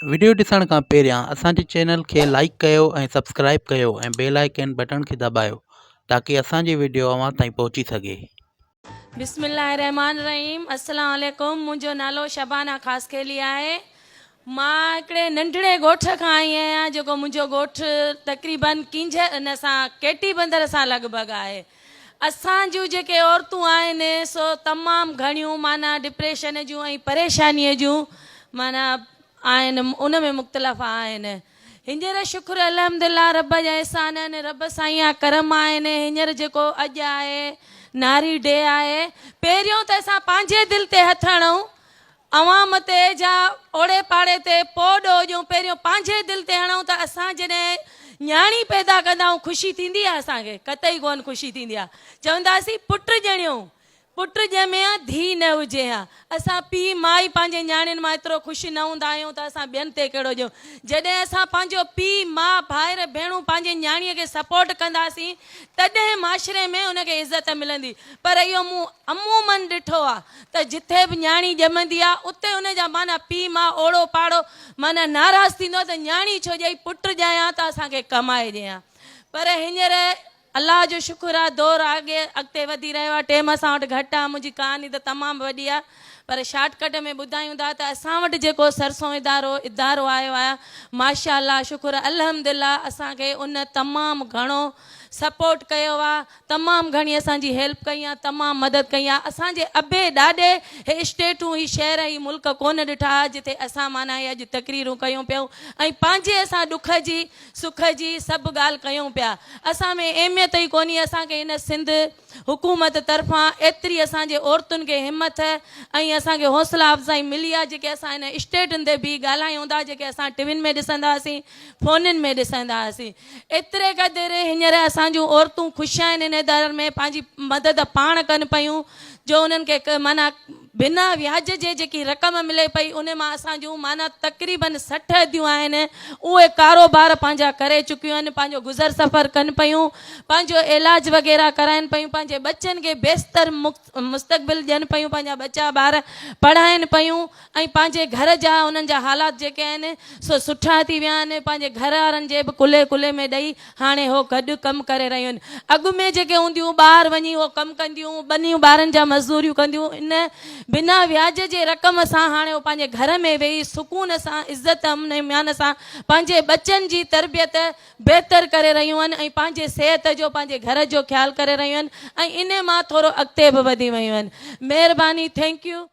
Video ڏسڻ کان پهريان اسان جي چينل کي لائيڪ ڪيو ۽ سبسڪرائيب ڪيو ۽ بيل آئيڪن بٽڻ کي دٻايو تاڪي اسان جي وڊيو اوهان تائين پهچي سگهي. بسم الله الرحمٰن الرحيم السلام عليڪم منهنجو نالو شبانه خاصخيلي آهي مان هڪڙي ننڍڙي ڳوٺ کان آئي آهيان جيڪو منهنجو ڳوٺ تقريبن ڪينجهر ان سان ڪيٽي بندر سان لڳ ڀڳ آهي اسان جون جيڪي عورتون آهن سو تمام گهڻيون معنيٰ ڊپريشن جون ۽ پريشانيء جون معنيٰ آهن ان ۾ مختلف آهن. هينئر شڪر الحمدلله رب جا احسان آهن رب سائين جا ڪرم آهن هينئر جيڪو اڄ آهي ناري ڊي آهي پهريون ته اسان پنهنجي دل تي هٿ هڻون عوام تي جا اوڙي پاڙي تي پوء ڏوهه ڏيون پهريون پنهنجي دل تي هڻون ته اسان جڏهن نياڻي پيدا ڪندا آهيون خوشي ٿيندي آهي اسان کي قطعي ڪونه خوشي ٿيندي آهي چونداسين پٽ ڄڻيو پٽ ڄمي ها ڌي نه هجي ها اسان پيء ماء ئي پنهنجي نياڻين مان ايترو خوش نه هوندا آهيون ته اسان ٻين تي ڪهڙو ڏيون جڏهن اسان پنهنجو پيء ماء ڀائر ڀيڻون پنهنجي نياڻي کي سپورٽ ڪنداسين تڏهن معاشري ۾ ان کي عزت ملندي پر اهو مون عمومن ڏٺو آهي ته جٿي به نياڻي ڄمندي آ اتي ان جا معنيٰ پيء ماء اوڙو پاڙو معنيٰ ناراض ٿيندو آ ته نياڻي ڇو ڄئي پٽ ڄائي ها ته اسان کي ڪمائي ڏي ها پر هينئر الله جو شڪر آ دور آڳي اڳتي وڌي رهيو آ ٽيم اسان وٽ گهٽ آ منهنجي ڪهاڻي ته تمام وڏي آ پر شارٽ ڪٽ ۾ ٻڌايون ٿا ته اسان وٽ جيڪو سرسون ادارو ادارو آيو آ ماشاء الله شڪر الحمدالله اسان کي ان تمام گهڻو سپورٽ ڪيو آ تمام گهڻي اسان جي هيلپ ڪئي آ تمام مدد ڪئي آ اسان جي ابي ڏاڏي هي اسٽيٽون هي شهر هي ملڪ ڪونه ڏٺا ها جتي اسان معنيٰ هي اڄ تقريرون ڪيون پيون ۽ پنهنجي اسان ڏک جي سک جي سڀ ڳالهه ڪيون پيا اسان ۾ اهميت ئي ڪونهي اسان کي هن سنڌ حڪومت طرفان ايتري اسان جي عورتن کي همٿ ۽ اسان کي حوصلا افزائي ملي آ جيڪي اسان هن اسٽيٽن تي بيهي ڳالهايون ٿا جيڪي اسان ٽي وين ۾ ڏسندا هئاسين فونن ۾ ڏسندا هئاسين ايتري قدر هينئر اسان جون عورتون خوش آهن ان ادارن ۾ پنهنجي مدد پاڻ ڪن پيون جو انهن کي معنيٰ بنا وياج جي جيڪي رقم ملي پئي ان مان اسان جون معنيٰ تقريبن 60 اديون آهن اهي ڪاروبار پنهنجا ڪري چڪيون آهن پنهنجو گذر سفر ڪن پيون پنهنجو علاج وغيره ڪرائن پيون پنهنجي ٻچن کي بهتر مستقبل ڏين پيون پنهنجا ٻچا ٻار پڙهائن پيون ۽ پنهنجي گهر جا انهن جا حالات جيڪي آهن سو سٺا ٿي ويا آهن پنهنجي گهر وارن جي به ڪلهي ڪلهي ۾ ڏئي هاڻي هو گڏ ڪم ڪري رهيون آهن اڳ ۾ جيڪي هونديون ٻاهر وڃي هو ڪم ڪنديون ٻنيون ٻارن جا مزدوريون ڪنديون ان بنا وياج جي رقم سان هاڻي هو پنهنجي گهر ۾ ويهي سڪون سان عزت امن امان سان پنهنجي ٻچن جي تربيت بهتر ڪري رهيون آهن ۽ پنهنجي صحت جو پنهنجي گهر جو خيال ڪري رهيون آهن ۽ انهي مان ٿورو اڳتي به وڌي ويون آهن مهرباني thank you.